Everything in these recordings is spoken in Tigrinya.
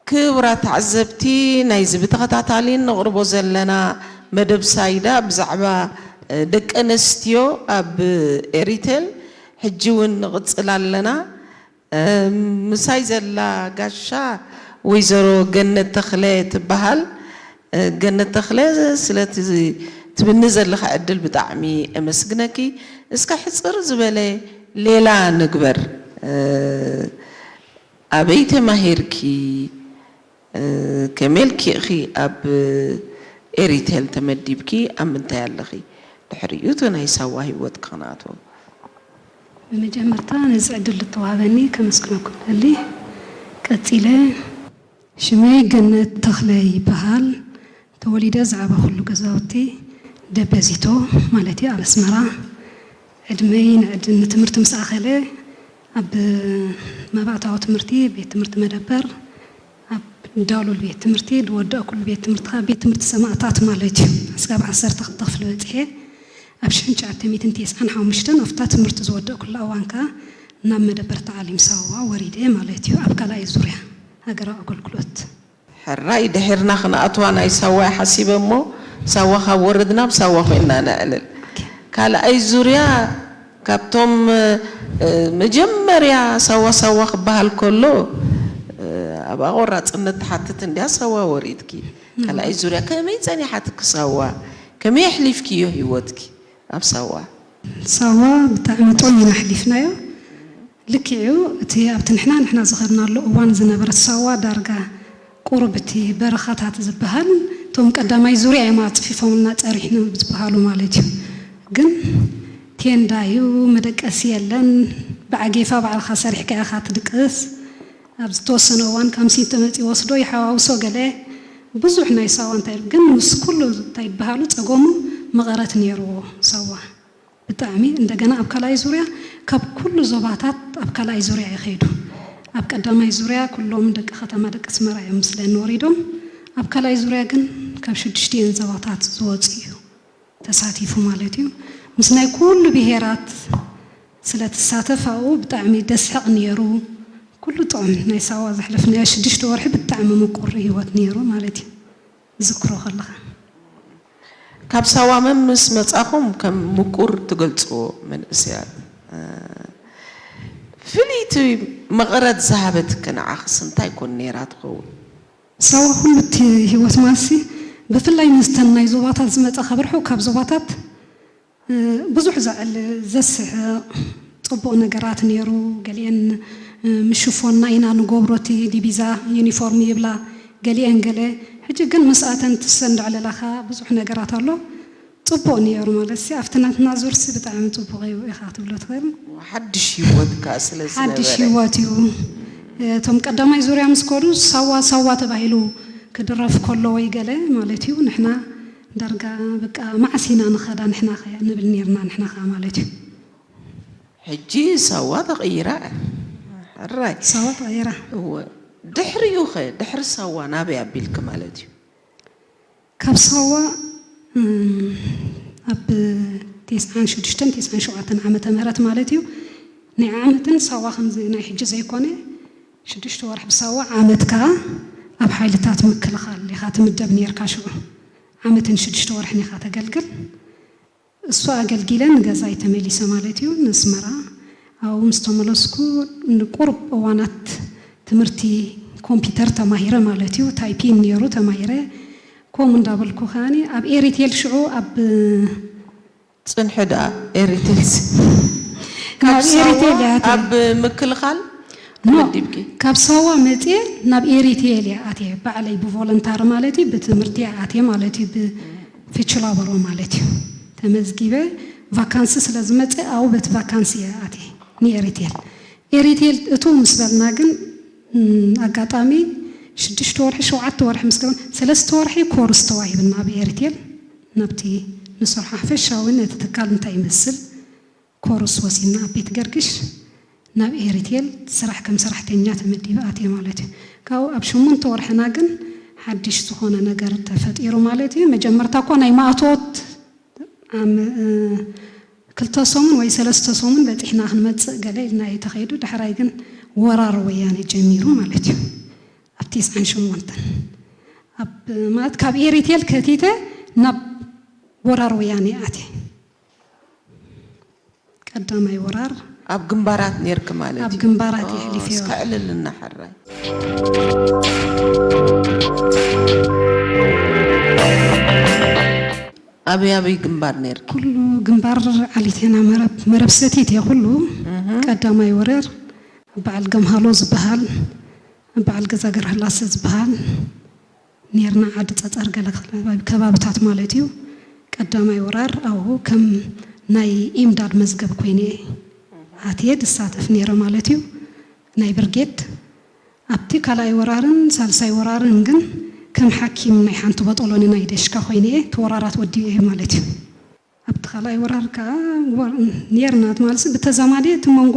ክቡራት ተዓዘብቲ፣ ናይዚ ብተኸታታሊ ነቕርቦ ዘለና መደብ ሳይዳ ብዛዕባ፣ እ፣ ደቂ ኣንስትዮ ኣብ ኤሪቴል ሕጂ እውን ንቕጽል ኣለና። እ፣ ምሳይ ዘላ ጋሻ ወይዘሮ ገነት ተኽለ ትበሃል። እ፣ ገነት ተኽለ፣ ስለቲ ትብኒ ዘለኻ ዕድል ብጣዕሚ እመስግነኪ። እስከ ሕጽር ዝበለ ሌላ ንግበር። እ፣ ኣበይ ተማሂርኪ? እ፣ ከመይ ኢልኪ ኢኺ ኣብ ኤሪቴል ተመዲብኪ? ኣብ ምንታይ ኣለኺ? ድሕሪኡ እቲ ናይ ሳዋ ህይወት ክንኣትዎ። ብመጀመርታ ነዚ ዕድል ዝተዋህበኒ ከመስግነኩም እደሊ። ቀጺለ፣ ሽመይ ገነት ተኽለ ይበሃል። ተወሊደ ዝዓበኹሉ ገዛውቲ ደበዚቶ፣ ማለት እዩ፣ ኣብ ኣስመራ። ዕድመይ ንዕድ-፣ ንትምህርቲ ምስ ኣኸለ፣ ኣብ መባእታዊ ትምህርቲ ቤት ትምህርቲ መደበር፣ ኣብ ዳሉል ቤት ትምህርቲ ዝወደእኩሉ ቤት ትምህርቲ፣ ካብ ቤት ትምህርቲ ሰማእታት ማለት እዩ፣ እስካብ ዓሰርተ ክልተ ክፍሊ በጺሐ። ኣብ ሽሕን ትሽዓተ ሚእትን ተስዓን ሓሙሽተን ኣብታ ትምህርቲ ዝወደእኩላ እዋን ከኣ ናብ መደበር ተዓሊም ሳዋ ወሪደ ማለት እዩ፣ ኣብ ካልኣይ ዙርያ ሃገራዊ ኣገልግሎት። ሕራይ ድሒርና ክንኣትዋ ናይ ሳዋ እየ ሓሲበ እሞ፣ ሳዋ ካብ ወረድና ኣብ ሳዋ ኮይንና ነዕልል። ካልኣይ ዙርያ ካብቶም፣ እ፣ መጀመርያ ሳዋ ሳዋ ክበሃል ከሎ፣ እ፣ ኣብ ኣቆራጽነት ትሓትት እንድያ ሳዋ ወሪድኪ። ካልኣይ ዙርያ ከመይ ጸኒሓትኪ ሳዋ? ከመይ ኣሕሊፍክዮ ህይወትኪ ኣብ ሳዋ? ሳዋ ብጣዕሚ ጥዑም ኢና ኣሕሊፍናዮ። ልክዕ እዩ፣ እቲ ኣብቲ ንሕና፣ ንሕና ዝኸድናሉ እዋን ዝነበረት ሳዋ ዳርጋ ቁሩብ እቲ በረኻታት ዝበሃል፣ እቶም ቀዳማይ ዙርያ እዮም ኣጽፊፎምልና ጸሪሕና ዝበሃሉ ማለት እዩ። ግን ቴንዳ እዩ፣ መደቀሲ የለን፣ ብዓጌፋ ባዕልኻ ሰሪሕካ ኢኻ ትድቅስ። ኣብ ዝተወሰነ እዋን ካምሲን ተመጺኡ ወስዶ ይሓዋውሶ ገለ፣ ብዙሕ ናይ ሳዋ እንታይ ኢሉ፣ ግን ምስ ኩሉ እንታይ ይበሃሉ ጸገሙ መቐረት ነይርዎ ሳዋ። ብጣዕሚ እንደገና ኣብ ካልኣይ ዙርያ ካብ ኩሉ ዞባታት ኣብ ካልኣይ ዙርያ ይኸይዱ። ኣብ ቀዳማይ ዙርያ ኩሎም ደቂ ከተማ ደቂ ኣስመራ እዮም ምስለን ወሪዶም። ኣብ ካልኣይ ዙርያ ግን ካብ ሽዱሽቲኤን ዞባታት ዝወጹ እዩ ተሳቲፉ ማለት እዩ። ምስ ናይ ኩሉ ብሄራት ስለ ትሳተፍ ኣብኡ ብጣዕሚ ደስሕቕ ነይሩ። ኩሉ ጥዑም ናይ ሳዋ ዘሕለፍናዮ ሽዱሽተ ወርሒ ብጣዕሚ ምቁር ህይወት ነይሩ ማለት እዩ። ዝክሮ ከለኻ። ካብ ሳዋ መን ምስ መጻኹም ከም ምቁር ትገልጽዎ መንእሰያት? እ፣ ፍልይቲ መቐረት ዝሃበትኪ ንዓኽስ እንታይ ኮን ነይራ ትኸውን? ሳዋ ኩሉ እቲ ህይወት ማሲ፣ ብፍላይ ምስተን ናይ ዞባታት ዝመጻ ካብ ርሑቕ ካብ ዞባታት፣ እ፣ ብዙሕ ዘዕል ዘስሕቕ ጽቡቕ ነገራት ነይሩ። ገሊአን፣ እ፣ ምሽፎንና ኢና ንገብሮ፣ እቲ ዲቢዛ ዩኒፎርም ይብላ፣ ገሊአን ገለ። ሕጂ ግን ምስኣተን ትሰ እንዳዕለላኻ ብዙሕ ነገራት ኣሎ። ጽቡቕ ነይሩ ማለት ሲ፣ ኣብቲ ናትና ዙርሲ ብጣዕሚ ጽቡቕ እዩ ኢኻ ትብሎ ትኽእል። ሓድሽ ህይወት ከኣ ስለ ሓድሽ ዝነበረ። ህይወት እዩ። እቶም ቀዳማይ ዙርያ ምስ ከዱ ሳዋ ሳዋ ተባሂሉ ክድረፍ ከሎ ወይ ገለ ማለት እዩ፣ ንሕና ዳርጋ በቃ መዓስ ኢና ንኸዳ ንሕና ኸ ንብል ነርና ንሕና ኸኣ ማለት እዩ። ሕጂ ሳዋ ተቐይራ። ሕራይ። ሳዋ ተቐይራ። እወ። ድሕሪኡ ኸ፣ ድሕሪ ሳዋ ናበይ ኣቢልኪ ማለት እዩ? ካብ ሳዋ፣ እም፣ ኣብ ተስዓን ሽዱሽተን ተስዓን ሸውዓተን ዓመተ ምህረት ማለት እዩ። ናይ ዓመትን ሳዋ ከምዚ ናይ ሕጂ ዘይኮነ፣ ሽዱሽተ ወርሒ ብሳዋ፣ ዓመት ከኣ ኣብ ሓይልታት ምክልኻል ኢኻ ትምደብ ነርካ ሽዑ። ዓመትን ሽዱሽተ ወርሕን ኢኻ ተገልግል። እሱ ኣገልጊለ ንገዛይ ተመሊሰ ማለት እዩ፣ ንኣስመራ። ኣብኡ ምስ ተመለስኩ ንቁሩብ እዋናት ትምህርቲ ኮምፒተር ተማሂረ ማለት እዩ፣ ታይፒን ነይሩ ተማሂረ። ከምኡ እንዳበልኩ ከኣኒ ኣብ ኤሪቴል ሽዑ ኣብ ጽንሒ ደኣ ኤሪቴልስ ናብ ካብ ሳዋ ኤሪቴል እያ ኣትየ። ኣብ ምክልኻል ኖ፣ ተመዲብኪ? ካብ ሳዋ መጽየ ናብ ኤሪቴል እየ ኣትየ። ባዕለይ ብቮለንታሪ ማለት እዩ፣ ብትምህርቲ እየ ኣትየ ማለት እዩ፣ ብፊችላበሮ ማለት እዩ። ተመዝጊበ፣ ቫካንሲ ስለ ዝመጸ ኣብኡ በቲ ቫካንሲ እየ ኣትየ ንኤሪቴል። ኤሪቴል እቱ ምስ በልና ግን፣ እም፣ ኣጋጣሚ ሽዱሽተ ወርሒ፣ ሸውዓተ ወርሒ ምስ ገበን፣ ሰለስተ ወርሒ ኮርስ ተዋሂብና ብኤሪቴል ናብቲ ንሰርሖ ሓፈሻዊ ነቲ ትካል እንታይ ይመስል ኮርስ ወሲድና ኣብ ቤት ገርግሽ ናብ ኤሪቴል ስራሕ ከም ሰራሕተኛ ተመዲበ ኣትየ ማለት እዩ። ካብኡ ኣብ ሸሞንተ ወርሕና ግን ሓድሽ ዝኾነ ነገር ተፈጢሩ ማለት እዩ። መጀመርታ እኳ ናይ ማእቶት ኣም-፣ እ፣ ክልተ ሰሙን ወይ ሰለስተ ሰሙን በጺሕና ክንመጽእ ገለ ኢልና እዩ ተኸይዱ። ዳሕራይ ግን ወራር ወያነ ጀሚሩ ማለት እዩ። ኣብ ትስዓን ሸሞንተን ኣብ ማለት ካብ ኤሪቴል ከቲተ ናብ ወራር ወያኔ ኣትየ። ቀዳማይ ወራር ኣብ ግንባራት ነርክ ማለት ኣብ እዩ። ግንባራት ኦ፣ የሕሊፈዮ። እስከ ዕልልና ሕራይ። ኣበይ ኣበይ ግንባር ነርክ? ኩሉ ግንባር ዓሊቴና መረብ መረብ ሰቲት እየ ኩሉ ቀዳማይ ወረር በዓል ገምሃሎ ዝበሃል በዓል ገዛ ገርህላሰ ዝበሃል ኔርና ዓዲ ጸጸር ገለ ከባብታት ማለት እዩ። ቀዳማይ ወራር ኣብኡ ከም ናይ ኢምዳድ መዝገብ ኮይነ ኣትየ ድሳተፍ ኔረ ማለት እዩ። ናይ ብርጌድ ኣብቲ ካልኣይ ወራርን ሳልሳይ ወራርን ግን ከም ሓኪም ናይ ሓንቲ ቦጦሎኒ ናይ ደሽካ ኮይነ እየ ተወራራት ወዲኡ እየ ማለት እዩ። ኣብቲ ካልኣይ ወራር ከዓ ኔርና ማለት ብተዛማዲ እቲ መንጎ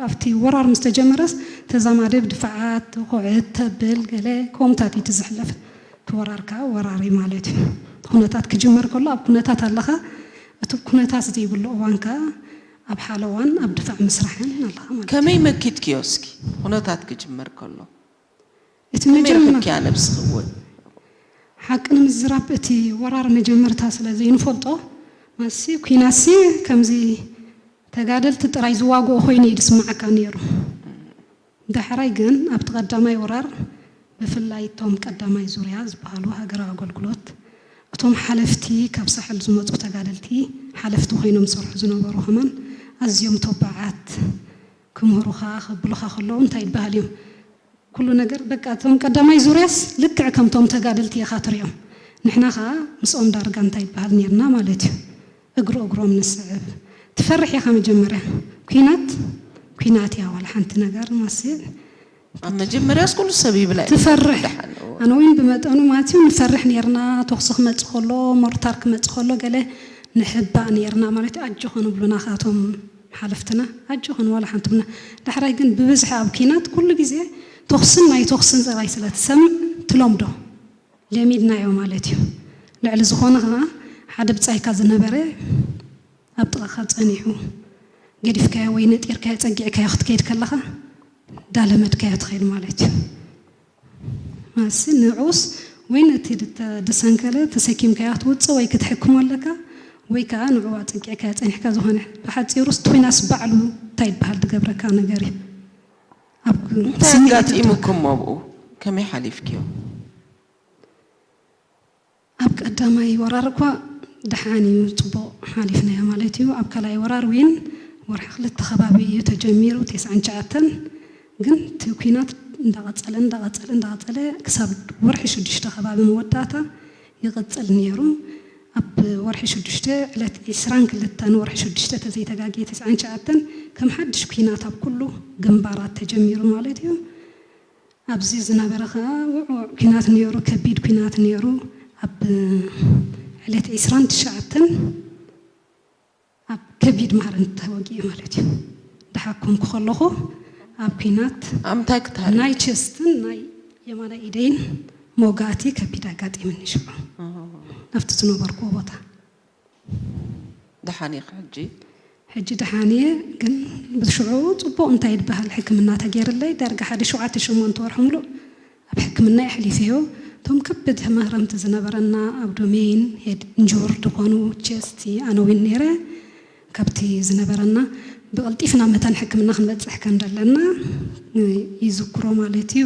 ኣብቲ ወራር ምስ ተጀመረስ ተዛማዲ ብድፋዓት ኩዕት ተብል ገለ ከምኡታት እዩ ዝሕለፍ። እቲ ወራር ከዓ ወራር እዩ ማለት እዩ። ኩነታት ክጅመር ከሎ ኣብ ኩነታት ኣለኻ። እቲ ኩነታት ዘይብሉ እዋን ከዓ ኣብ ሓለዋን ኣብ ድፋዕ ምስራሕን ኣለኻ ማለት እዩ። ከመይ መኪትክዮ እስኪ ኩነታት ክጅመር ከሎ? እቲ መጀመር ሓቂ ንምዝራብ እቲ ወራር መጀመርታ ስለ ዘይንፈልጦ ማሲ ኩናሲ ከምዚ ተጋደልቲ ጥራይ ዝዋግኦ ኮይኑ እዩ ዝስማዓካ ነይሩ። ዳሕራይ ግን ኣብቲ ቀዳማይ ወራር ብፍላይ እቶም ቀዳማይ ዙርያ ዝበሃሉ ሃገራዊ ኣገልግሎት እቶም ሓለፍቲ ካብ ሳሕል ዝመፁ ተጋደልቲ ሓለፍቲ ኮይኖም ዝሰርሑ ዝነበሩ ከማን ኣዝዮም ተባዓት ክምህሩኻ ከብሉኻ ከለዉ እንታይ ይበሃል እዮም ኩሉ ነገር በቃ እቶም ቀዳማይ ዙርያስ ልክዕ ከምቶም ተጋደልቲ ኢኻ ትሪኦም ንሕና ኸዓ ምስኦም ዳርጋ እንታይ ይበሃል ኔርና ማለት እዩ እግሪ እግሮም ንስዕብ ትፈርሕ ኢኻ መጀመርያ ኲናት ኲናት እያ ዋላ ሓንቲ ነገር ማሲ ኣብ መጀመርያስ ኩሉ ሰብ ይብላ እዩ። ትፈርሕ ደሓን እዎ። ኣነ እውን ብመጠኑ ማለት እዩ ንፈርሕ ኔርና ተኹሲ ክመፅእ ከሎ ሞርታር ክመፅእ ከሎ ገለ ንሕባእ ኔርና ማለት እዩ ኣጆኹ ንብሉና ካቶም ሓለፍትና ኣጆኽን ዋላ ሓንቲ ብና ዳሕራይ ግን ብብዝሒ ኣብ ኪናት ኩሉ ግዜ ተኹስን ናይ ተኹስን ፅራይ ስለ ትሰምዕ ትለምዶ ለሚድናዮ ማለት እዩ ልዕሊ ዝኾነ ከዓ ሓደ ብፃይካ ዝነበረ ኣብ ጥቓኻ ፀኒሑ ገዲፍካዮ ወይ ነጢርካዮ ፀጊዕካዮ ክትከይድ ከለኻ ዳለመድካዮ ትኸይድ ማለት እዩ ማሲ ንዑስ ወይ ነቲ ድሰንከለ ተሰኪምካያ ክትውፅእ ወይ ክትሕክሞ ኣለካ ወይ ከዓ ንዕኡ ኣፅጊዕካያ ፀኒሕካ ዝኾነ ብሓፂሩስ እቲ ኩናስ ባዕሉ እንታይ ይበሃል ዝገብረካ ነገር እዩ ኣብ እንታይ ስምዒት ኣጋጢሙኩም ኣብኡ ከመይ ሓሊፍክዮ ኣብ ቀዳማይ ወራር እኳ ደሓን እዩ ፅቡቕ ሓሊፍናዮ ማለት እዩ ኣብ ካልኣይ ወራር ዊን ወርሒ ክልተ ከባቢ እዩ ተጀሚሩ ቴስዓን ትሽዓተን ግን እቲ ኲናት እንዳቐፀለ እንዳቐፀለ እንዳቐፀለ ክሳብ ወርሒ ሽዱሽተ ከባቢ መወዳእታ ይቕፅል ነይሩ ኣብ ወርሒ ሽዱሽተ ዕለት ዒስራን ክልተን ወርሒ ሽዱሽተ ተዘይተጋግየ ቴስዓን ትሽዓተን ከም ሓድሽ ኲናት ኣብ ኩሉ ግንባራት ተጀሚሩ ማለት እዩ ኣብዚ ዝነበረ ከዓ ውዕውዕ ኲናት ነይሩ፣ ከቢድ ኲናት ነይሩ። ኣብ ዕለት ዒስራን ትሽዓተን ኣብ ከቢድ ማህረምቲ ተወጊኤ ማለት እዩ። እንዳሓከምኩ ከለኹ ኣብ ኲናት ኣብ እንታይ ክትሃሪ? ናይ ቸስትን ናይ የማናይ ኢደይን መውጋእቲ ከቢድ ኣጋጢምኒ ሽዑ ኣብቲ ዝነበርኩዎ ቦታ። ደሓን ኢኺ ሕጂ? ሕጂ ደሓን እየ፣ ግን ብሽዑ ፅቡቕ እንታይ ይበሃል ሕክምና ተገይርለይ ዳርጋ ሓደ ሸውዓተ ሸሞንተ ወርሒ ሙሉእ ኣብ ሕክምና የሕሊፈዮ። እቶም ከበድቲ ማህረምቲ ዝነበረና ኣብዶሜን፣ ሄድ እንጁር ዝኾኑ ቸስቲ ኣነ እውን ነይረ። ካብቲ ዝነበረና ብቐልጢፍና መታን ሕክምና ክንበፅሕ ከም ዘለና ይዝክሮ ማለት እዩ።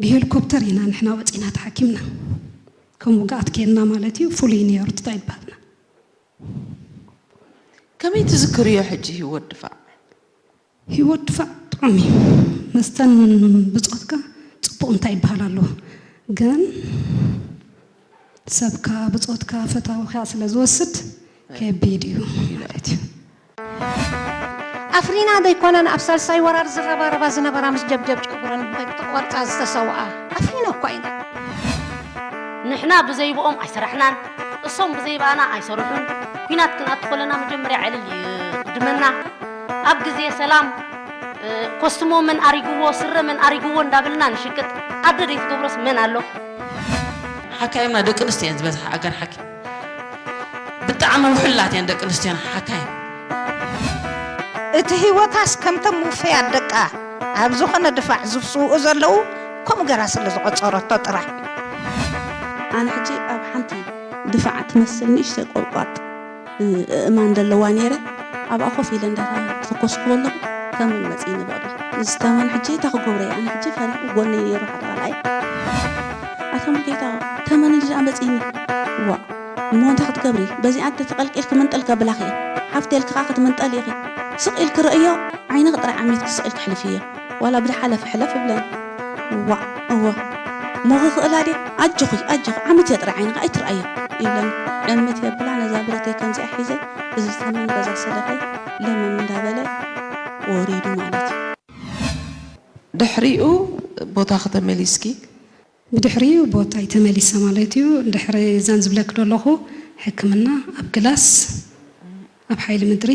ብሄሊኮፕተር ኢና ንሕና ወፂና ተሓኪምና። ከም ውግኣት ኬድና ማለት እዩ ፍሉይ ነይሩ ትታ ይበሃልና ከመይ ትዝክርዮ ሕጂ ህይወት ድፋዕ ህይወት ድፋዕ ጥዑም እዩ መስተን ብፆትካ ፅቡቕ እንታይ ይበሃል ኣሎ ግን ሰብካ ብፆትካ ፈታዊካ ስለ ዝወስድ ከቢድ እዩ ማለት እዩ ኣፍሪና ደይኮነን ኣብ ሳልሳይ ወራር ዝረባረባ ዝነበራ ምስ ጀብጀብ ጨጉረን ብቆርፃ ዝተሰውኣ ኣፍሪና እኳ ኢና። ንሕና ብዘይብኦም ኣይሰራሕናን፣ እሶም ብዘይብኣና ኣይሰርሑን። ኲናት ክንኣቱ ከለና መጀመርያ ዕልል ይቕድመና። ኣብ ግዜ ሰላም ኮስትሞ መን ኣሪግዎ፣ ስረ መን ኣሪግዎ እንዳበልና ንሽቅጥ። ኣደ ደይትገብሮስ መን ኣሎ? ሓካይምና ደቂ ኣንስትዮ እየን ዝበዝሓ ኣጋር ሓኪም ብጣዕሚ ውሕላት እየን ደቂ ኣንስትዮና ሓካይም። እቲ ህይወታስ ከምቶም ውፈያት ደቃ ኣብ ዝኾነ ድፋዕ ዝፍስውኡ ዘለዉ ከምኡ ገራ ስለ ዝቖጸረቶ ጥራሕ። ኣነ ሕጂ ኣብ ሓንቲ ድፋዕ ትመስል ንእሽተይ ቆጥቋጥ፣ እ፣ እማን ዘለዋ ነይረ። ኣብኣ ኮፍ ኢለ እንዳተኮስኩ ከለኹ ተመን መጺእኒ ብቕድሚ። እዚ ተመን ሕጂ እንታይ ክገብሮ እየ? ኣነ ሕጂ ፈሪሑ ጎነይ ነይሩ ሓደ ካልኣይ። ኣታ ሙሉጌታ፣ ተመን እንጂ ደኣ መጺእኒ። ዋእ፣ እሞ እንታይ ክትገብሪ? በዚኣ እንተ ተቐልቂልኪ ምንጥል ከብላኺ እየ። ሓፍቲ ኢልኪ ከኣ ክትምንጠሊ ኢኺ። ስቕ ኢልኪ ርእዮ፣ ዓይንኺ ጥራይ ዓሚትኪ ስቕ ኢልኪ ሕልፍዮ። ዋላ ብዝሓለፈ ሕለፍ እብለን። እዋእ፣ እወ። እሞ ክኽእላ ድየ? ኣጆኺ፣ ኣጆኺ፣ ዓምትዮ ጥራይ ዓይንኺ ኣይትርኣዮ። ይብለን። ዕምት የብላ ነዛ ብረተይ ከምዚኣ ሒዘ፣ እዚ ተመን በዛ ሰለፈይ ለመም እንዳበለ ወሪዱ ማለት እዩ። ድሕሪኡ ቦታኺ ተመሊስኪ? ብድሕሪኡ ቦታይ ተመሊሰ ማለት እዩ። ድሕሪ እዘን ዝብለኪ ዘለኹ ሕክምና ኣብ ግላስ፣ ኣብ ሓይሊ ምድሪ፣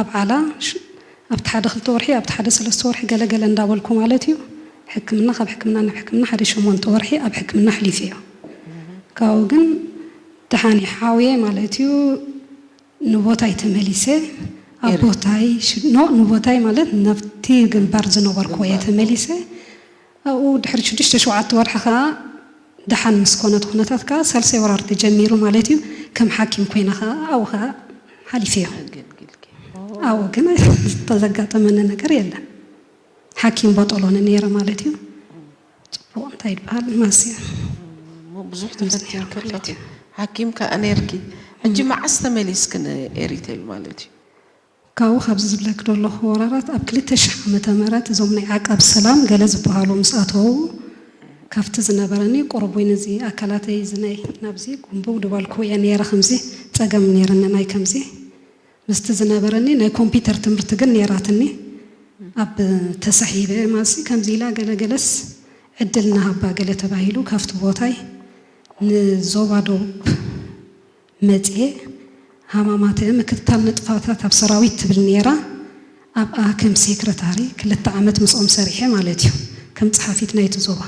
ኣብ ዓላ፣ ሽ-፣ ኣብቲ ሓደ ክልተ ወርሒ፣ ኣብቲ ሓደ ሰለስተ ወርሒ ገለገለ እንዳበልኩ ማለት እዩ። ሕክምና፣ ካብ ሕክምና ናብ ሕክምና ሓደ ሸሞንተ ወርሒ ኣብ ሕክምና ኣሕሊፈዮ። ካብኡ ግን ደሓን እዩ ሓውየ ማለት እዩ። ንቦታይ ተመሊሰ፣ ኣብ ኤሪ። ቦታይ ሽ-፣ ኖ፣ ንቦታይ ማለት ናብቲ ግንባር ዝነበርኩዎ እየ ግንባር። ተመሊሰ። ኣብኡ ድሕሪ ሽዱሽተ ሸውዓተ ወርሒ ኸኣ ደሓን ምስ ኮነ እቲ ኩነታት ከኣ ሳልሳይ ወራር ተጀሚሩ ማለት እዩ። ከም ሓኪም ኮይነ ኸኣ ኣብኡ ኸኣ ሓሊፈዮ። ኣገልግልኪ። ኣብኡ ግን ዝተዘጋጠመኒ ነገር የለን። ሓኪም ቦጦሎኒ ነይረ ማለት እዩ። ጽቡቕ እንታይ ይበሃል ማስያ። እሞ ብዙሕ ከምዚ ነይሩ ተፈቲንኪ ማለት ኣለኺ። እዩ። ሓኪም ከኣ ነይርኪ። ሕጂ እም። መዓስ ተመሊስኪ ንኤሪቴል ማለት እዩ? ካብኡ ካብዚ ዝብለኪ ዘለኹ ወራራት ኣብ ክልተ ሽሕ ዓመተ ምህረት እዞም ናይ ዓቃብ ሰላም ገለ ዝበሃሉ ምስ ኣተዉ፣ ካብቲ ዝነበረኒ ቁሩብ ወይ ነዚ ኣካላተይ እዚ ናይ ናብዚ ጉንብው ድባልኩ እየ ነይረ፣ ከምዚ ጸገም ነይርኒ ናይ ከምዚ። ምስቲ ዝነበረኒ ናይ ኮምፒውተር ትምህርቲ ግን ነይራትኒ። ኣብ ተሳሒበ ማሲ ከምዚ ኢላ ገለገለስ ዕድል እናሃባ ገለ ተባሂሉ ካብቲ ቦታይ ንዞባ ደቡብ መጽየ ሃማማተ ምክትታል ንጥፈታት ኣብ ሰራዊት ትብል ነይራ። ኣብኣ ከም ሴክረታሪ ክልተ ዓመት ምስኦም ሰሪሐ ማለት እዩ፣ ከም ጸሓፊት ናይቲ ዞባ።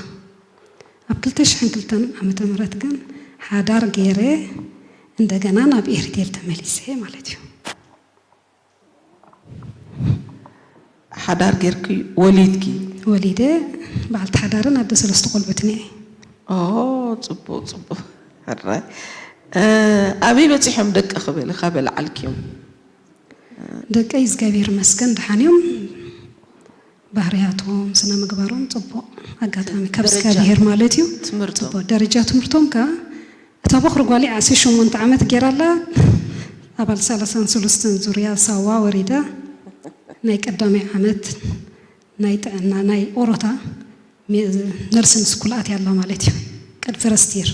ኣብ ክልተ ሽሕን ክልተን ዓመተ ምህረት ግን ሓዳር ገይረ እንደገና ናብ ኤሪቴል ተመሊሰ ማለት እዩ። ሓዳር ጌርኪ ወሊድኪ? ወሊደ በዓልቲ ሓዳርን ኣደ ሰለስተ ቆልዑትን እየ። ኦ፣ ጽቡቕ፣ ጽቡቕ። ሕራይ። እ፣ ኣበይ በጺሖም ደቂ ክበሊ፣ ካበይ ለዓልክዮም? ደቀይ እግዚኣብሔር ይመስገን ደሓን እዮም። ባህርያቶም፣ ስነ ምግባሮም ጽቡቕ። ኣጋጣሚ ካብ ደረጃ እግዚኣብሔር ማለት እዩ። ትምህርቶም? ጽቡቕ። ደረጃ ትምህርቶም ከኣ እታ በኹሪ ጓለይ ዓሰርተ ሸሞንተ ዓመት ገይራ ኣላ። ኣባል ሰላሳን ሰለስተን ዙርያ ሳዋ ወሪዳ ናይ ቀዳማይ ዓመት ናይ ጥዕና ናይ ኦሮታ ሜ-፣ ነርሲን ስኩል ኣትያ ኣላ ማለት እዩ። ቅድ ፈረስት ይር።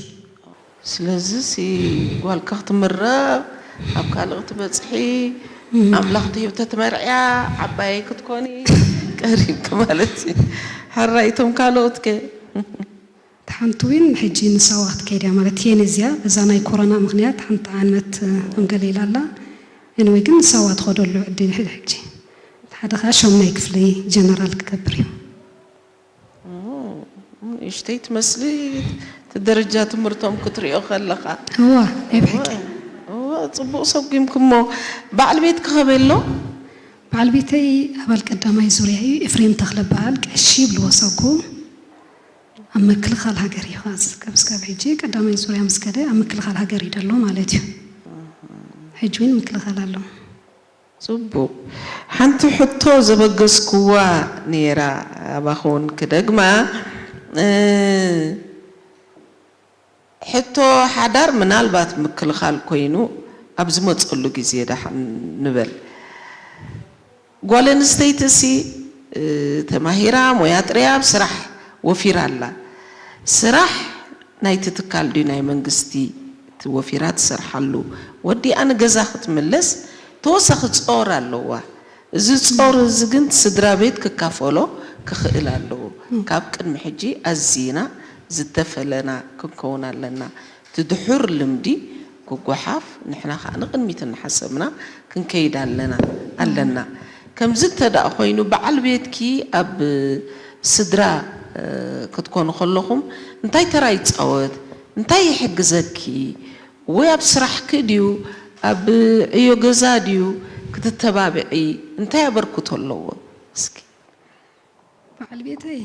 ስለዚ ሲ ጓልካ ክትምረቕ፣ ኣብ ካልእ ክትበጽሒ፣ እም። ኣምላኽ ትህብ ተትመርዕያ፣ ዓባየይ ክትኮኒ ቀሪብኪ ማለት እዩ። ሕራይ እቶም ካልኦት ከ? ሓንቲ ዊን ሕጂ ንሳዋ ክትከይድ እያ ማለት እየ ነዚኣ፣ በዛ ናይ ኮሮና ምኽንያት ሓንቲ ዓመት፣ እ፣ ኣንገሊላ ኣላ። ኤኒወይ ግን ንሳዋ ትኸደሉ ዕድል ይሕድ ሕጂ። ሓደ ኸዓ ሻሙናይ ክፍሊ ጀነራል ክገብር እዩ። እም፣ እሽተይ ትመስሊ፣ እቲ ደረጃ ትምህርቶም ክትሪኦ ከለኻ። እዋ፣ ኣይብሕቂ። እዋ፣ እዋ፣ ጽቡቕ ሰጒምክሞ። በዓል ቤትኪ ከበይ ኣሎ? በዓል ቤተይ ኣባል ቀዳማይ ዙርያ እዩ፣ ኤፍሬም ተኽለ በዓል፣ ቀሺ ይብልዎ ሰጉ። ኣብ ምክልኻል ሃገር እዩ፣ ካብ፣ ካብ፣ ካብ ሕጂ ቀዳማይ ዙርያ ምስ ከደ ኣብ ምክልኻል ሃገር እዩ ደሎ ማለት እዩ። ሕጂ እውን ምክልኻል ኣሎ። ጽቡቕ። ሓንቲ ሕቶ ዘበገስክዋ ነይራ፣ ኣባኹን ክደግማ። እ፣ ሕቶ ሓዳር ምናልባት ምክልኻል ኮይኑ ኣብ ዝመጸሉ ግዜ ደሓን ንበል። ጓል ኣንስተይቲሲ፣ እ፣ ተማሂራ፣ ሞያ ጥርያ ኣብ ስራሕ ወፊራ ኣላ። ስራሕ ናይቲ ትካል ድዩ ናይ መንግስቲ? እቲ ወፊራ ትሰርሓሉ ወዲኣ ንገዛ ክትምለስ ተወሳኺ ጾር ኣለዋ። እዚ ጾር እዚ ግን ስድራ ቤት ክካፈሎ ክኽእል ኣለዎ። እም። ካብ ቅድሚ ሕጂ ኣዚና ዝተፈለና ክንከውን ኣለና። እቲ ድሑር ልምዲ ክጓሓፍ፣ ንሕና ኸኣ ንቕድሚት እናሓሰብና ክንከይድ ኣለና፣ ኣለና። ከምዚ እንተ ደኣ ኾይኑ፣ በዓል ቤትኪ ኣብ ስድራ፣ እ፣ ክትኮኑ ከለኹም እንታይ ተራ ይጻወት? እንታይ ይሕግዘኪ? ወይ ኣብ ስራሕኪ ድዩ? ኣብ ዕዮ ገዛ ድዩ? ክትተባብዒ እንታይ ኣበርክቶ ኣለዎ? እስኪ። በዓል ቤተይ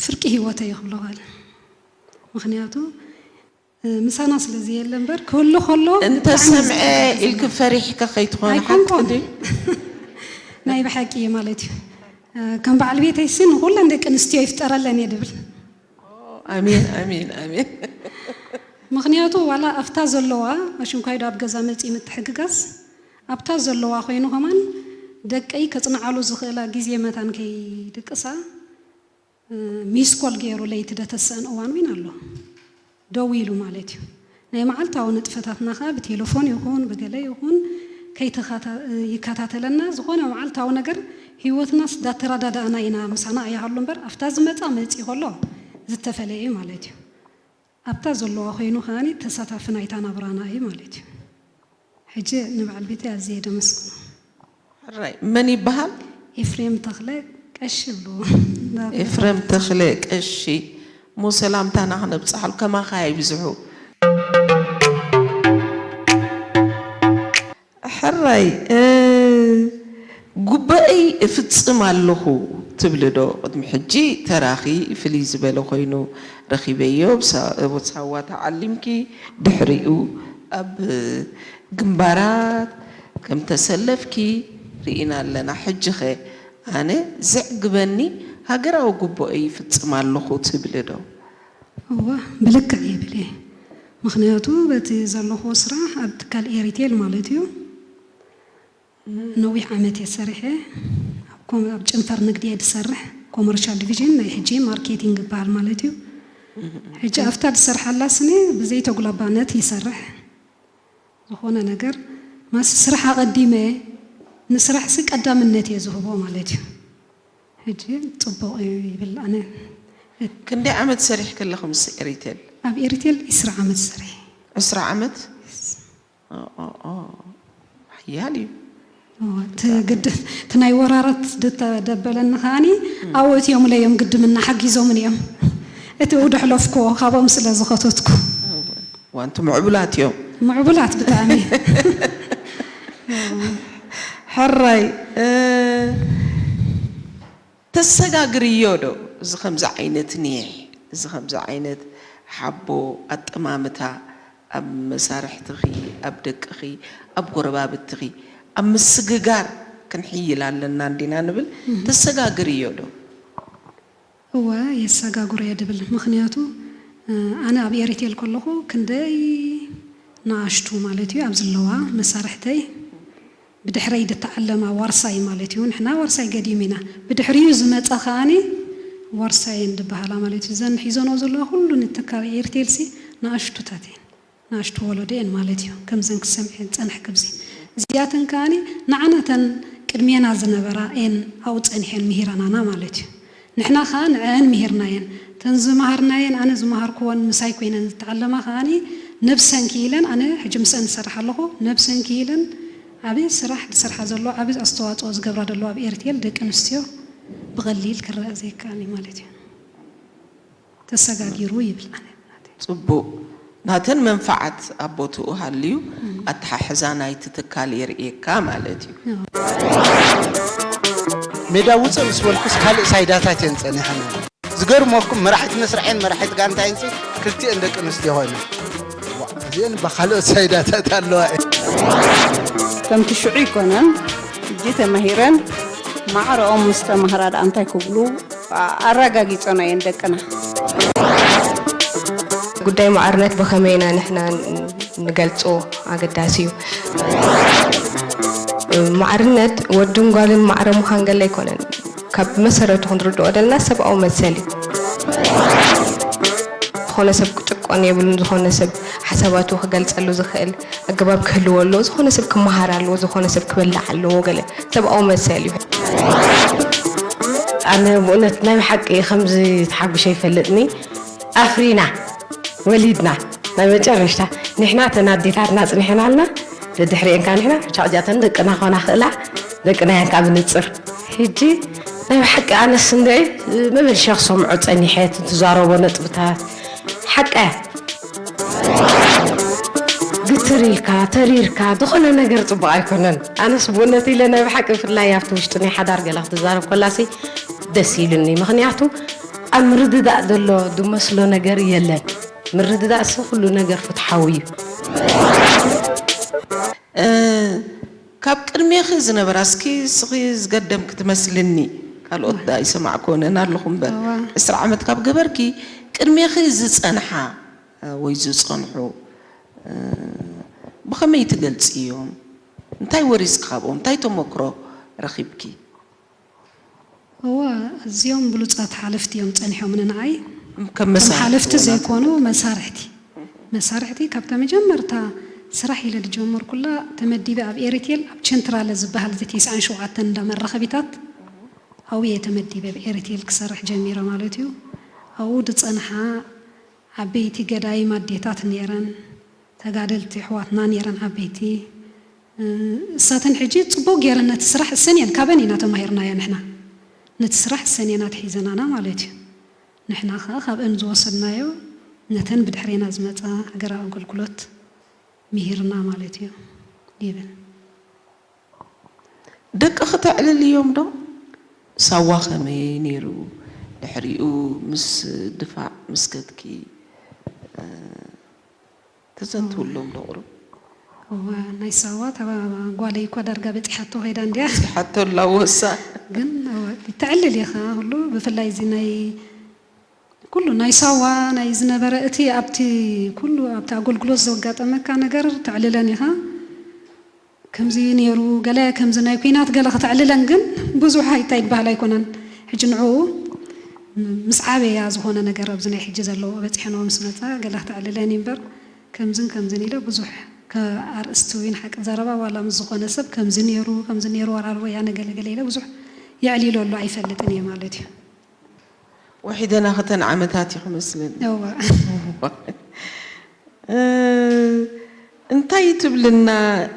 ፍርቂ ህይወተይ ክብሎ ኸእል። ምኽንያቱ፣ እ፣ ምሳና ስለ ዘየለ እምበር፣ ክህሉ ከሎ ብጣዕሚ እንተሰምዐ ዝጸገም ኢልኪ ዘላ። ፈሪሕኪ ከይትኾኒ ኣይኮንኩን። ሓቂ ድዩ? ናይ ብሓቂ ማለት እዩ። እ፣ ከም በዓል ቤተይሲ ንኹለን ደቂ ኣንስትዮ ይፍጠረለን እየ ድብል። ኣሜን፣ ኣሜን፣ ኣሜን። ምኽንያቱ ዋላ ኣብታ ዘለዋ፣ ኣሽንኳይ ዶ ኣብ ገዛ መጺኡ ምትሕግጋዝ፣ ኣብታ ዘለዋ ኮይኑ ከማን ደቀይ ከጽንዓሉ ዝኽእላ ግዜ መታን ከይድቅሳ፣ እ፣ ሚስ ኮል ገይሩ ለይቲ ደተስአን እዋን እውን ኣሎ። ደው ኢሉ ማለት እዩ። ናይ መዓልታዊ ንጥፈታትና ኸኣ ብቴሌፎን ይኹን ብገለ ይኹን ከይተኻታ-፣ ይከታተለና። ዝኾነ መዓልታዊ ነገር ህይወትናስ ዳተረዳዳእና ኢና ምሳና ኣይሃሉ እምበር፣ ኣብታ ዝመጻ መጺ ከሎ ዝተፈለየ እዩ ማለት እዩ። ኣብታ ዘለዋ ኮይኑ ከኣኒ ተሳታፊ ናይታ ናብራና እዩ ማለት እዩ። ሕጂ ንበዓል ቤተይ ኣዝየ ደመስግኖ። ሕራይ፣ መን ይበሃል? ኤፍሬም ተኽለ ቀሺ ይብልዎ። ኤፍሬም ተኽለ ቀሺ፣ እሞ ሰላምታና ክነብጽሓሉ፣ ከማኻ ይብዝሑ። ሕራይ፣ እ፣ ጉባኤይ እፍጽም ኣለኹ ትብሊ ዶ? ቅድሚ ሕጂ ተራኺ ፍልይ ዝበለ ኮይኑ ረኺበዮ። ብሳ-፣ ኣብ ሳዋ ተዓሊምኪ፣ ድሕሪኡ ኣብ ግንባራት ከም ተሰለፍኪ ርኢና ኣለና። ሕጂኸ ኣነ ዘዕግበኒ ሃገራዊ ጉባኤይ ይፍጽም ኣለኹ ትብሊ ዶ? እወ፣ ብልክዕ ይብል እየ። ምኽንያቱ በቲ ዘለኹዎ ስራሕ ኣብ ትካል ኤሪቴል ማለት እዩ። ነዊሕ ዓመት እየ ሰሪሐ። ኣብ ኮም-፣ ኣብ ጨንፈር ንግዲ እየ ዝሰርሕ። ኮመርሻል ዲቪዥን ናይ ሕጂ ማርኬቲንግ ይበሃል ማለት እዩ። ሕጂ ኣብታ ዝሰርሓላ ስኒ ብዘይተጉላባነት ይሰርሕ። ዝኾነ ነገር ማስ ስራሕ ኣቐዲመ ንስራሕሲ ቀዳምነት እየ ዝህቦ ማለት እዩ። ሕጂ ጽቡቕ እዩ ይብል ኣነ። ክንደይ ዓመት ሰሪሕኪ ኣለኺ ምስ ኤሪቴል? ኣብ ኤሪቴል ዕስራ ዓመት ሰሪሐ። ዕስራ ዓመት? ኦ፣ ኦ፣ ኦ። ሓያል እዩ። እወ፣ እቲ ግድ-፣ እቲ ናይ ወራረት ዝተደበለኒ ከኣኒ ኣብኡ እትዮምለ እዮም ግድምና ሓጊዞምን እዮም። እቲ ውድሕ ለፍኮ ካብኦም ስለ ዝኸተትኩ። ዋንቲ ምዕቡላት እዮም። ምዕቡላት ብጣዕሚ። ሕራይ፣ እ፣ ተሰጋግርዮ ዶ? እዚ ከምዚ ዓይነት ኒሕ፣ እዚ ከምዚ ዓይነት ሓቦ ኣጠማምታ ኣብ መሳርሕትኺ፣ ኣብ ደቅኺ፣ ኣብ ጎረባብትኺ፣ ኣብ ምስግጋር ክንሕይል ኣለና እንዲና ንብል። ተሰጋግርዮ ዶ? እወ፣ የሰጋግሮ እየ ድብል። ምኽንያቱ፣ እ፣ ኣነ ኣብ ኤሪቴል ከለኹ ክንደይ ንኣሽቱ ማለት እዩ፣ ኣብ ዘለዋ መሳርሕተይ ብድሕረይ ዝተዓለማ ዋርሳይ ማለት እዩ። ንሕና ዋርሳይ ገዲም ኢና። ብድሕሪኡ ዝመጻ ከኣኒ ዋርሳየን ዝበሃላ ማለት እዩ። እዘን ሒዞንኦ ዘለዋ ኩሉ ንትካል ኤሪቴልሲ ንኣሽቱታት እየን። ንኣሽቱ ወለዶ እየን ማለት እዩ። ከምዘን ክሰምዐን ጸንሕ ክብዚ። እዚኣተን ከኣኒ ንዓናተን ቅድሜና ዝነበራ እየን ኣብኡ ጸኒሐን ምሂረናና ማለት እዩ። ንሕና ከኣ ንዐአን ምሂርናየን። እተን ዝመሃርናየን፣ ኣነ ዝመሃርኩወን ምሳይ ኮይነን ዝተዓለማ ከኣኒ ነብሰን ክኢለን፣ ኣነ ሕጂ ምስአን ዝሰርሕ ኣለኹ፣ ነብሰን ክኢለን ዓቢ ስራሕ ዝሰርሓ ዘሎ፣ ዓቢ ኣስተዋጽኦ ዝገብራ ዘሎ ኣብ ኤርቴል ደቂ ኣንስትዮ ብቐሊል ክረአ ዘይከኣል እዩ ማለት እዩ። ተሰጋጊሩ ይብል ኣነ ናተይ። ጽቡቕ። ናተን መንፈዓት ኣብ ቦትኡ ሃልዩ ኣተሓሕዛ ናይቲ ትካል የርእየካ ማለት እዩ። ሜዳ ውፅእ ምስ በልኩስ ካልእ ሳይዳታት እየን ጸኒሐን። ዝገርመኩም መራሒት መስርዕን መራሒት ጋንታይንሲ ክልቲኤን ደቂ ኣንስትዮ ኮይነን። ዋ፣ እዚአን እባ ካልኦት ሳይዳታት ኣለዋ እየን። ከምቲ ሽዑ ኣይኮነን፣ ሕጂ ተማሂረን ማዕረኦም ምስ ተማህራ ደኣ እንታይ ክብሉ ኣረጋጊጾና እየን ደቅና። ጉዳይ ማዕርነት ብኸመይ ኢና ንሕና ንገልጾ ኣገዳሲ እዩ። ማዕርነት ወድን ጓልን ማዕረ ምዃን ገለ ኣይኮነን። ካብ መሰረቱ ክንርድኦ ደለና ሰብኣዊ መሰል እዩ። ዝኾነ ሰብ ክጭቆን የብሉን፣ ዝኾነ ሰብ ሓሳባቱ ክገልጸሉ ዝኽእል ኣገባብ ክህልዎ ኣለዎ፣ ዝኾነ ሰብ ክመሃር ኣለዎ፣ ዝኾነ ሰብ ክበልዕ ኣለዎ፣ ገለ ሰብኣዊ መሰል እዩ። ኣነ ብእውነት ናይ ብሓቂ ከምዚ ተሓጉሸ ይፈልጥኒ። ኣፍሪና ወሊድና ናይ መጨረሽታ ንሕና ተን ኣዴታትና ጽኒሐናልና ደድሕሪኤን ከኣ ንሕና ብቻ ሕጃተን ደቅና ኮና ክእላ ደቅና እየን ከኣ ብንጽር ሕጂ ናይ ብሓቂ ኣነስ እንደ መመልሻ ክሰምዖ ጸኒሐ እቲ ትዛረቦ ነጥብታት ሓቀ ግትር ኢልካ ተሪርካ ዝኾነ ነገር ጽቡቕ ኣይኮነን። ኣነስ ብእውነት ኢለ ናይ ብሓቂ ብፍላይ ኣብቲ ውሽጢ ናይ ሓዳር ገለ ክትዛረብ ከላሲ ደስ ኢሉኒ። ምኽንያቱ ምርድዳእ ዘሎ ዝመስሎ ነገር የለን። ምርድዳእሲ ኩሉ ነገር ፍትሓዊ እዩ። እ፣ ካብ ቅድሜኺ ዝነበራ፣ እስኪ እስኺ ዝገደምኪ ትመስልኒ፣ ካልኦት ኣይሰማዕኮንን ኣለኹ እምበር፣ እዋ። ዕስራ ዓመት ካብ ገበርኪ፣ ቅድሜኺ ዝጸንሓ፣ እ፣ ወይ ዝጸንሑ፣ እ፣ ብኸመይ ትገልጽዮም? እንታይ ወሪስኪ ካብኦም? እንታይ ተመክሮ ረኺብኪ? እዋ፣ ኣዝዮም ብሉጻት ሓለፍቲ እዮም ጸኒሖምኒ ንዓይ። ከም መሳርሕቲ ሓለፍቲ ወላ ዘይኮኑ መሳርሕቲ። መሳርሕቲ ካብታ መጀመርታ ስራሕ ኢለ ዝጀመርኩላ ተመዲበ ኣብ ኤሪቴል ኣብ ቸንትራለ ዝበሃል እዚ ተስዓን ሸውዓተን እንዳ መራኸቢታት ኣብኡ እየ ተመዲበ። ኣብ ኤሪቴል ክሰርሕ ጀሚረ ማለት እዩ። ኣብኡ ዝጸንሓ ዓበይቲ ገዳይም ኣዴታት ነይረን፣ ተጋደልቲ ኣሕዋትና ነይረን ዓበይቲ። እ፣ እሳተን ሕጂ ጽቡቕ ገይረን ነቲ ስራሕ እሰን እየን፣ ካበን ኢና ተማሂርናዮ ንሕና። ነቲ ስራሕ እሰን እየን ኣትሒዘናና ማለት እዩ። ንሕና ኸኣ ካብአን ዝወሰድናዮ ነተን ብድሕሬና ዝመጻ ሃገራዊ ኣገልግሎት ምሂርና ማለት እዩ ይብል። ደቅኺ ተዕልልዮም ዶ? ሳዋ ከመይ ነይሩ? ድሕሪኡ ምስ ድፋዕ ምስ ከድኪ፣ እ፣ ተዘንትውሎም ዶ ቁሩብ? እዋ፣ ናይ ሳዋ እታ ጓለይ እኳ ዳርጋ በጺሓቶ ከይዳ እንድያ። ሓቶ ላወሳ። ግን እዋ፣ ተዕልል ኢኻ ኩሉ፣ ብፍላይ እዚ ናይ ኩሉ ናይ ሳዋ ናይ ዝነበረ እቲ ኣብቲ ኩሉ ኣብቲ ኣገልግሎት ዘጋጠመካ ነገር ተዕልለን ኢኻ። ከምዚ ነይሩ፣ ገለ ከምዚ ናይ ኲናት ገለ ከተዕልለን ግን ብዙሕ ኣይታይ ዝበሃል ኣይኮነን። ሕጂ ንዕኡ ምስ ዓበያ ዝኾነ ነገር ኣብዚ ናይ ሕጂ ዘለዎ በጺሐንኦ ምስ መጻ ገለ ከተዕልለን እዩ እምበር ከምዝን ከምዝን ኢለ ብዙሕ ከ-፣ ኣርእስቲ ወይ ንሓቂ ዘረባ ዋላ ምስ ዝኾነ ሰብ ከምዚ ነይሩ፣ ከምዚ ነይሩ ወራር ወያነ ገለ ገለ ኢለ ብዙሕ የዕሊሎ ኣሎ ኣይፈልጥን እየ ማለት እዩ። ውሒደና ክተን ዓመታት እዩ ክመስለኒ። እዋ። እ፣ እንታይ ትብልና፣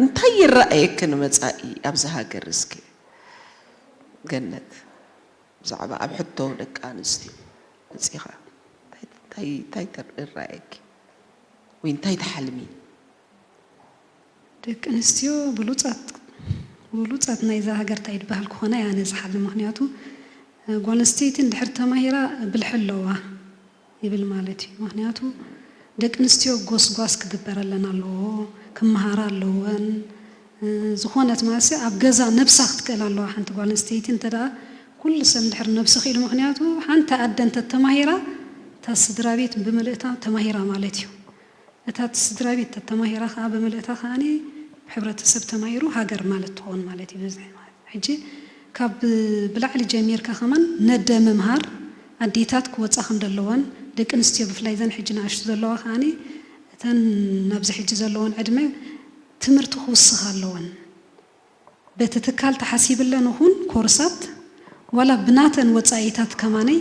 እንታይ ይረኣየኪ ንመጻኢ ኣብዚ ሃገር እስኪ? ገነት፣ ብዛዕባ ኣብ ሕቶ ደቂ ኣንስትዮ መጺኻ እንታይ፣ እንታይ፣ እንታይ ተር-፣ ይረኣየኪ? ወይ እንታይ ትሓልሚ? ደቂ ኣንስትዮ ብሉጻት፣ ብሉጻት ናይዛ ሃገር እንታይ ዝበሃል ክኾና እያ ነዝሓሊ። ምኽንያቱ፣ እ፣ ጓል ኣንስተይቲ እንድሕር ተማሂራ ብልሒ ኣለዋ ይብል ማለት እዩ። ምኽንያቱ፣ ደቂ ኣንስትዮ ጎስጓስ ክግበረለን ኣለዎ፣ ክመሃራ ኣለወን። እ፣ ዝኾነት ማለት ኣብ ገዛ ነብሳ ክትክእል ኣለዋ ሓንቲ ጓል ኣንስተይቲ። እንተ ደኣ ኩሉ ሰብ እንድሕር ነብሱ ክኢሉ፣ ምኽንያቱ ሓንቲ ኣደ እንተ ተማሂራ፣ እታ ስድራ ቤት ብምልእታ ተማሂራ ማለት እዩ። እታ እቲ ስድራ ቤት ተተማሂራ ከኣ ብምልእታ ከኣኒ ሕብረተሰብ ተማሂሩ ሃገር ማለት ትኸውን ማለት እዩ። በዚ ሕጂ ካብ ብላዕሊ ጀሚርካ ከማን ነደ ምምሃር ኣዴታት ክወጻ ከም ዘለወን ደቂ ኣንስትዮ ብፍላይ ዘን ሕጂ ንኣሽቱ ዘለዋ ከኣኒ እተን ናብዚ ሕጂ ዘለወን ዕድመ ትምህርቲ ክውስኻ ኣለወን። በቲ ትካል ተሓሲብለን ይኹን ኮርሳት ዋላ ብናተን ወፃኢታት ከማነይ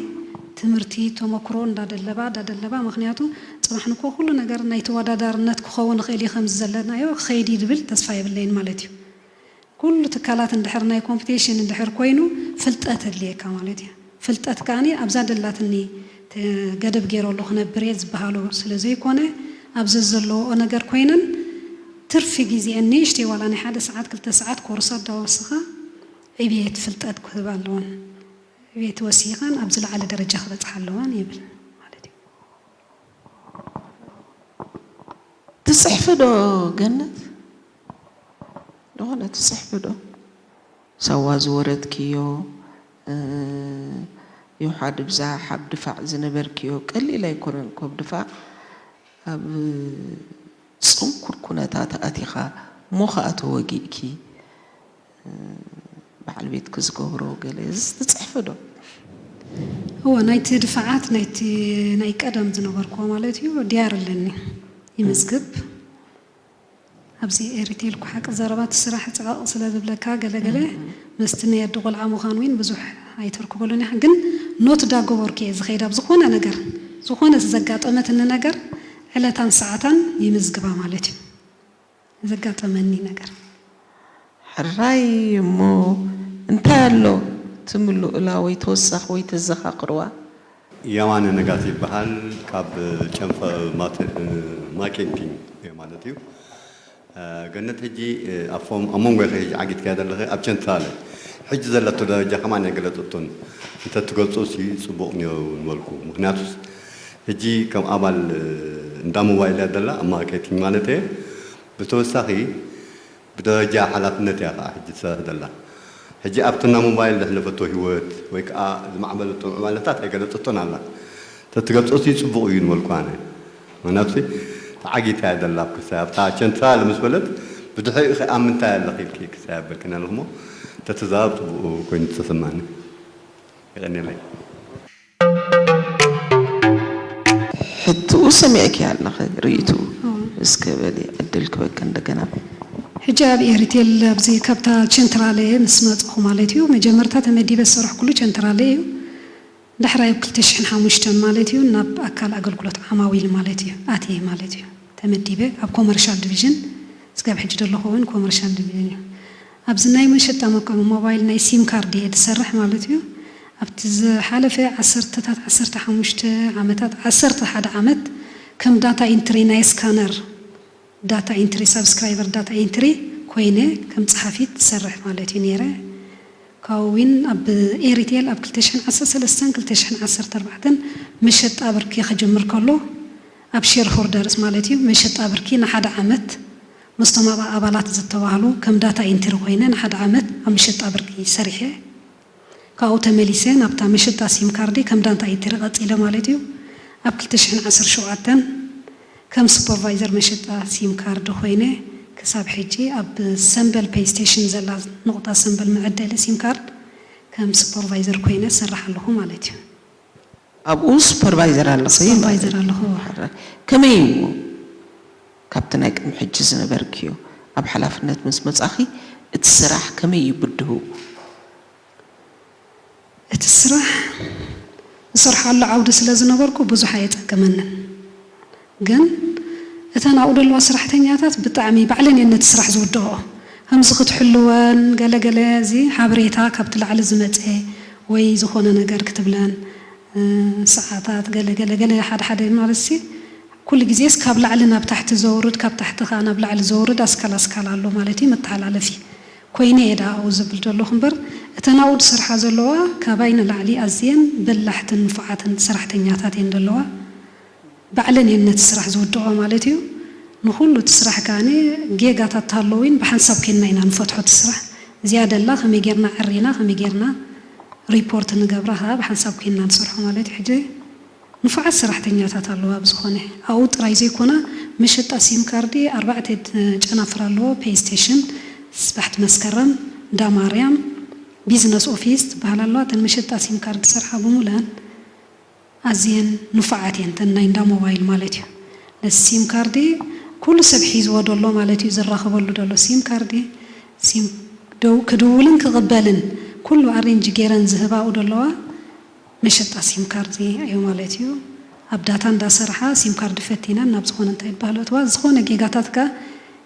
ትምህርቲ ተመክሮ እንዳደለባ እንዳደለባ ምክንያቱ ፅባሕ ንኮ ኩሉ ነገር ናይ ተወዳዳርነት ክኸውን ይኽእል እዩ ከምዚ ዘለናዮ ክኸይድ እዩ ዝብል ተስፋ የብለይን ማለት እዩ። ኩሉ ትካላት እንድሕር ናይ ኮምፒቲሽን እንድሕር ኮይኑ ፍልጠት ኣድልየካ ማለት እዩ። ፍልጠት ከኣኒ ኣብዛ ደላትኒ ገደብ ገይረሉ ክነብር እየ ዝበሃሎ ስለ ዘይኮነ ኣብዚ ዘለዎኦ ነገር ኮይነን ትርፊ ግዜአን ንእሽተይ ዋላ ናይ ሓደ ሰዓት ክልተ ሰዓት ኮርሳ እንዳወሰኻ ዕብየት ፍልጠት ክህባ ኣለወን። ዕብየት ወሲኸን ኣብ ዝለዓለ ደረጃ ክበፅሓ ኣለወን ይብል ማለት እዩ። ትፅሕፊ ዶ ገነት? ዝኾነ ትፅሕፊ ዶ? ሳዋ ዝወረድክዮ፣ እ፣ ይውሓድ ብዛሕ ኣብ ድፋዕ ዝነበርክዮ ቀሊል ኣይኮነን። ኮብ ድፋዕ ኣብ ጽንኩር ኩነታት ኣቲኻ እሞ ኸኣ ተወጊእኪ፣ እ፣ በዓል ቤትኪ ዝገብሮ ገለ እዚ ትጽሕፊ ዶ? እወ፣ ናይቲ ድፋዓት ናይቲ ናይ ቀደም ዝነበርክዎ ማለት እዩ ድያር ኣለኒ ይምዝግብ። ኣብዚ ኤሪቴል እኮ ሓቂ ዘረባ እቲ ስራሕ ጽዕቕ ስለ ዝብለካ ገለ ገለ መስቲ ናይ ኣደ ቆልዓ ምዃን እውን ብዙሕ ኣይተርክበሉን ኢኻ። ግን ኖት ዳገበርኩ እየ ዝኸይድ ኣብ ዝኾነ ነገር፣ ዝኾነ ዘጋጠመትኒ ነገር ዕለታን ሰዓታን ይምዝግባ ማለት እዩ። ዘጋጠመኒ ነገር። ሕራይ እሞ እንታይ ኣሎ ትምልኡላ ወይ ተወሳኺ ወይ ተዘኻኽርዋ? የማነ ንጋት ይበሃል። ካብ ጨንፈ ማተ-፣ ማርኬቲንግ እየ ማለት እዩ። ገነት፣ ሕጂ ኣብ ፎም-፣ ኣብ መንጎ ኢኺ ሕጂ ዓጊትካያ ዘለኺ ኣብ ቸንትራለ። ሕጂ ዘለቶ ደረጃ ከማን ኣይገለጸቶን። እንተትገልጾ ሲ ጽቡቕ ነይሩ ንበልኩ። ምኽንያቱስ ሕጂ ከም ኣባል እንዳ ሞባይል እያ ዘላ፣ ኣብ ማርኬቲንግ ማለት እየ። ብተወሳኺ ብደረጃ ሓላፍነት እያ ከዓ ሕጂ ትሰርሕ ዘላ። ሕጂ ኣብቲ እንዳ ሞባይል ዘሕለፈቶ ህይወት ወይ ከዓ ዝማዕበለቶ ምዕባለታት ኣይገለጸቶን ኣላ። ተትገልጾ ሲ ጽቡቕ እዩ ንበልኩ ኣነ። ምኽንያቱ ተዓጊታ እያ ዘላ ኣብ ክሳይ ኣብታ ቸንትራል ምስ በለት ብድሕሪኡ ከ ኣብ ምንታይ ኣለኺ ኢልኪ ክሳይ ኣበልክን ኣለኹ እሞ ተትዛረብ ጽቡቕ ኮይኑ ተሰማኒ። የቐንየለይ። ሕትኡ ሰሚዕኪ ኣለኺ ርእይቱ እስከ በሊ ዕድል ክበኪ እንደገና። ሕጂ ኣብ ኤሪቴል ኣብዚ ካብታ ቸንትራለ ምስ መፅኹ ማለት እዩ መጀመርታ ተመዲበ ዝሰርሕኩሉ ቸንትራለ እዩ። ዳሕራይ ኣብ ክልተ ሽሕን ሓሙሽተን ማለት እዩ ናብ ኣካል ኣገልግሎት ዓማዊል ማለት እዩ ኣትየ ማለት እዩ ተመዲበ ኣብ ኮመርሻል ዲቪዥን ስጋብ ሕጂ ዘለኹ እውን ኮመርሻል ዲቪዥን እዩ። ኣብዚ ናይ መሸጣ መቀ ሞባይል ናይ ሲም ካርድ እየ ዝሰርሕ ማለት እዩ። ኣብቲ ዝሓለፈ ዓሰርተታት ዓሰርተ ሓሙሽተ ዓመታት ዓሰርተ ሓደ ዓመት ከም ዳታ ኢንትሪ ናይ ስካነር ዳታ ኢንትሪ ሳብስክራይበር ዳታ ኢንትሪ ኮይነ ከም ጸሓፊት ዝሰርሕ ማለት እዩ ነይረ። ካብኡ እውን ኣብ ኤሪቴል ኣብ ክልተ ሽሕን ዓሰርተ ሰለስተን ክልተ ሽሕን ዓሰርተ ኣርባዕተን መሸጣ ብርኪ ክጅምር ከሎ ኣብ ሼር ሆርደርስ ማለት እዩ መሸጣ ብርኪ ንሓደ ዓመት ምስቶም ኣብ ኣባላት ዝተባህሉ ከም ዳታ ኢንትሪ ኮይነ ንሓደ ዓመት ኣብ መሸጣ ብርኪ ሰሪሐ ካብኡ ተመሊሰ ናብታ መሸጣ ሲም ካርዲ ከም ዳታ ኢንትሪ ቀፂለ ማለት እዩ ኣብ ክልተ ሽሕን ዓሰርተ ሸውዓተን ከም ሱፐርቫይዘር መሸጣ ሲም ካርድ ኮይነ ክሳብ ሕጂ ኣብ ሰምበል ፔይ ስቴሽን ዘላ ንቑጣ ሰምበል መዐደሊ ሲም ካርድ ከም ሱፐርቫይዘር ኮይነ ዝሰርሕ ኣለኹ ማለት እዩ። ኣብኡ ሱፐርቫይዘር ኣለኺ ማለት ሱፐርቫይዘር ኣለኹ። ከመይ እዩ ካብቲ ናይ ቅድሚ ሕጂ ዝነበርክዮ ኣብ ሓላፍነት ምስ መጻኺ እቲ ስራሕ ከመይ እዩ ብድህኡ? እቲ ስራሕ ዝሰርሓሉ ዓውዲ ስለ ዝነበርኩ ብዙሕ ኣየጸገመንን። ግን እተን ኣብኡ ዘለዋ ሰራሕተኛታት ብጣዕሚ ባዕለን እየን ነቲ ስራሕ ዝውድኦ። ከምዚ ክትሕልወን ገለ ገለ እዚ ሓበሬታ ካብቲ ላዕሊ ዝመጸ ወይ ዝኾነ ነገር ክትብለን ሰዓታት ገለ ገለ ገለ ሓደ ሓደ ማለት ሲ ኩሉ ግዜስ ካብ ላዕሊ ናብ ታሕቲ ዘውርድ ካብ ታሕቲ ከዓ ናብ ላዕሊ ዘውርድ ኣስካል ኣስካል ኣሎ ማለት እዩ መተሓላለፊ ኮይነ እየ ደኣ ኣብኡ ዝብል ዘለኹ እምበር እተን ኣብኡ ዝሰርሓ ዘለዋ ካባይ ንላዕሊ ኣዝየን በላሕትን ንፉዓትን ሰራሕተኛታት እየን ዘለዋ ባዕለን እየን ነቲ ስራሕ ዝውድኦ ማለት እዩ ንኹሉ እቲ ስራሕ ከዓ ጌጋታት ተሃለዊን ብሓንሳብ ኮይንና ኢና ንፈትሖ እቲ ስራሕ እዚኣ ደላ ከመይ ጌርና ዕሪና ከመይ ጌርና ሪፖርት ንገብራ ከዓ ብሓንሳብ ኮይንና ንሰርሖ ማለት እዩ ሕጂ ንፉዓት ሰራሕተኛታት ኣለዋ ብዝኾነ ኣብኡ ጥራይ ዘይኮና መሸጣ ሲም ካርዲ ኣርባዕተ ጨናፍር ኣለዎ ፔይ ስቴሽን ስባሕቲ መስከረም እንዳ ማርያም ቢዝነስ ኦፊስ ትበሃል ኣለዋ እተን መሸጣ ሲም ካርዲ ዝሰርሓ ብሙለን ኣዝየን ንፉዓት እየን እተን ናይ እንዳ ሞባይል ማለት እዩ ነቲ ሲም ካርዲ ኩሉ ሰብ ሒዝዎ ደሎ ማለት እዩ ዝራኸበሉ ደሎ ሲም ካርዲ ሲም ክድውልን ክቕበልን ኩሉ ኣሬንጅ ጌረን ዝህባኡ ደለዋ መሸጣ ሲም ካርድ እዩ ማለት እዩ። ኣብ ዳታ እንዳሰርሓ ሲም ካርድ ፈቲነን ናብ ዝኾነ እንታይ ይበሃል እትዋ ዝኾነ ጌጋታት ከ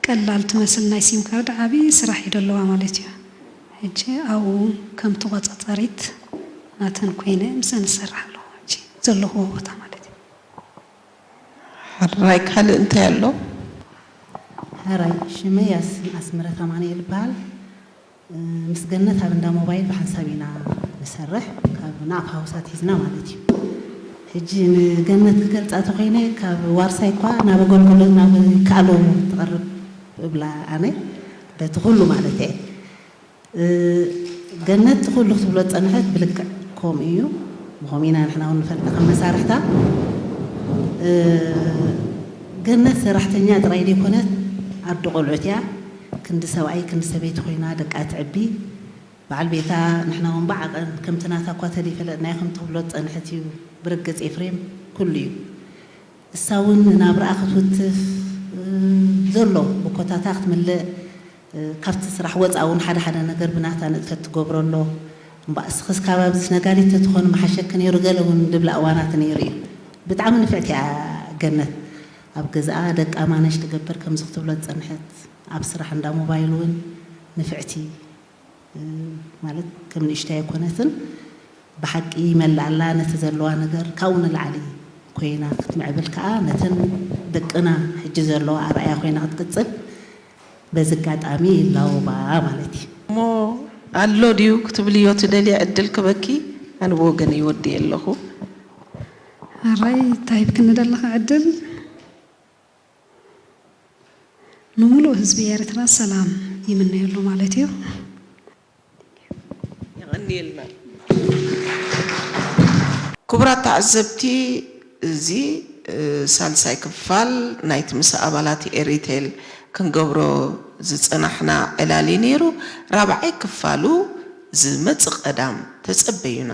ቀላል ትመስል ናይ ሲም ካርድ ዓብዪ ስራሕ እዩ ደለዋ ማለት እዩ። ሕጂ ኣብኡ ከም ተቆፃፃሪት ናተን ኮይነ ምስአን እሰርሕ ኣለኹ ሕጂ ዘለኽዎ ቦታ ማለት እዩ። ሕራይ ካልእ እንታይ ኣሎ? ሕራይ ሽመይ ኣስመረት ኣማኑኤል ይበሃል። ምስ ገነት ኣብ እንዳ ሞባይል ብሓንሳብ ኢና ንሰርሕ ካብ ንኣፍ ሃውሳት ሒዝና ማለት እዩ። ሕጂ ንገነት ክገልፃ ተኮይነ ካብ ዋርሳይ እኳ ናብ ኣገልግሎት ናብ ከኣሎ ትቐርብ እብላ ኣነ በቲ ኩሉ ማለት እየ። ገነት እቲ ኩሉ ክትብሎ ዝፀንሐት ብልክዕ ከምኡ እዩ። ብኸምኡ ኢና ንሕና እውን ንፈልጣ ከም መሳርሕታ። ገነት ሰራሕተኛ ጥራይ ዘይኮነት ኣዶ ቆልዑት እያ። ክንዲ ሰብኣይ ክንዲ ሰበይቲ ኮይና ደቃ ትዕቢ። በዓል ቤታ ንሕና እውን ብዓቐን ከምቲ ናታ እኳ ተደይፈለጥናዮ ከም ትብሎ ዝፀንሐት እዩ ብርግፅ ኤፍሬም ኩሉ እዩ። እሳ እውን ናብርኣ ክትውትፍ ዘሎ ብኮታታ ክትምልእ ካብቲ ስራሕ ወፃ እውን ሓደ ሓደ ነገር ብናታ ንጥፈት ትገብሮ ኣሎ እምበኣር እስኽስ ካብ ኣብዚስ ነጋዲት ተትኾኒ ምሓሸኪ ነይሩ ገለ እውን ዝብላ እዋናት ነይሩ እዩ ብጣዕሚ ንፍዕቲ እያ ገነት ኣብ ገዝኣ ደቃ ማነሽ ትገብር ከምዚ ክትብሎ ዝፀንሐት ኣብ ስራሕ እንዳ ሞባይል እውን ንፍዕቲ ማለት ከም ንእሽተይ ኣይኮነትን ብሓቂ ይመልኣላ ነቲ ዘለዋ ነገር ካብኡ ንላዕሊ ኮይና ክትምዕብል ከዓ ነተን ደቅና ሕጂ ዘለዋ ኣርኣያ ኮይና ክትቅፅል በዚ ኣጋጣሚ ይላወባ ማለት እዩ። እሞ ኣሎ ድዩ ክትብልዮ ትደልያ ዕድል ክበኪ? ኣነ ብወገን ይወዲ ኣለኹ። ኣራይ እንታይ ሂብክኒ ደለኻ ዕድል? ንምሉእ ህዝቢ ኤርትራ ሰላም ይምነየሉ ማለት እዩ። የቐንየልና። ክቡራት ተዓዘብቲ፣ እዚ ሳልሳይ ክፋል ናይቲ ምስ ኣባላት ኤሪቴል ክንገብሮ ዝጸናሕና ዕላል እዩ ነይሩ። ራብዓይ ክፋሉ ዝመጽእ ቀዳም ተጸበዩና።